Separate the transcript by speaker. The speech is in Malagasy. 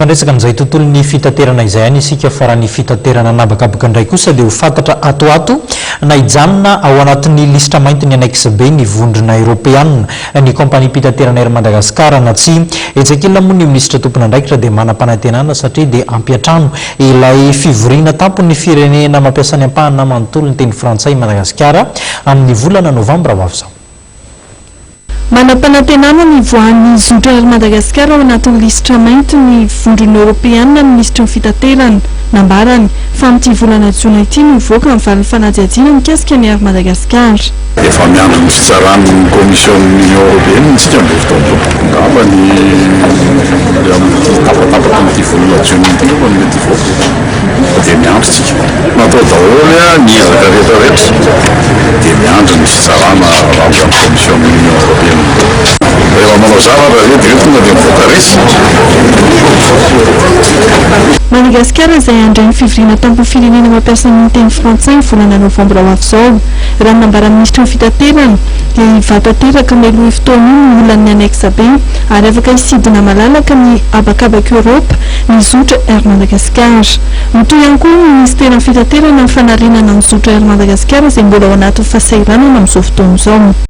Speaker 1: Mandresaka an'izay tontolon'ny fitaterana izay ihany isika fa raha ny fitaterana an'habakabaka indray kosa dia ho fantatra ato ho ato na hijanona ao anatin'ny lisitra maintin'ny Annexe B ny Vondrona Eoropeanina, ny kaompaniam-pitaterana Air Madagascar na tsia. Etsy ankilany moa ny minisitra tompon'andraikitra dia manam-panantenana satria dia hampiantrano ilay fivoriana tampon'ny firenena mampiasa ny ampahany na manontolo ny teny frantsay i Madagasikara amin'ny volana novambra ho avy izao.
Speaker 2: Manam-panantenana ny hivoahan'ny zotra Air Madagascar ao anatin'ny lisitra mainty ny Vondrona Eoropeanina ny minisitry ny Fitaterana. Nambarany fa amin'ity volana jona ity no hivoaka ny valin'ny fanadihadiana mikasika ny Air Madagascar.
Speaker 3: Efa miandry ny fitsaran'ny Commission-n'ny Union Européenne isika amin'izao fotoana izao. Angamba ny amin'ity tapatapakin'ity volana jona ity angamba no mety hivoaka. Fa dia miandry isika. Natao daholo ny ezaka rehetra rehetra dia miandry ny fitsarana avy amin'ny Commission ny Union Européenne. Rehefa manao zavatra ve dia hoe tonga dia mivoaka resy?
Speaker 2: Madagasikara izay handray ny fivoriana tampon'ny firenena mampiasa ny teny frantsay ny volana novambra ho avy izao. Raha ny nambaran'ny minisitry ny fitaterana dia hivaha tanteraka mialoha io fotoana io ny olan'ny annexe B ary afaka hisidina malalaka ny habakabak'i Eoropa ny zotra Air Madagascar. Mitohy ihany koa ny minisiteran'ny fitaterana ny fanarenana ny zotra Air Madagascar izay mbola ao anatin'ny fahasahiranana amin'izao fotoana izao.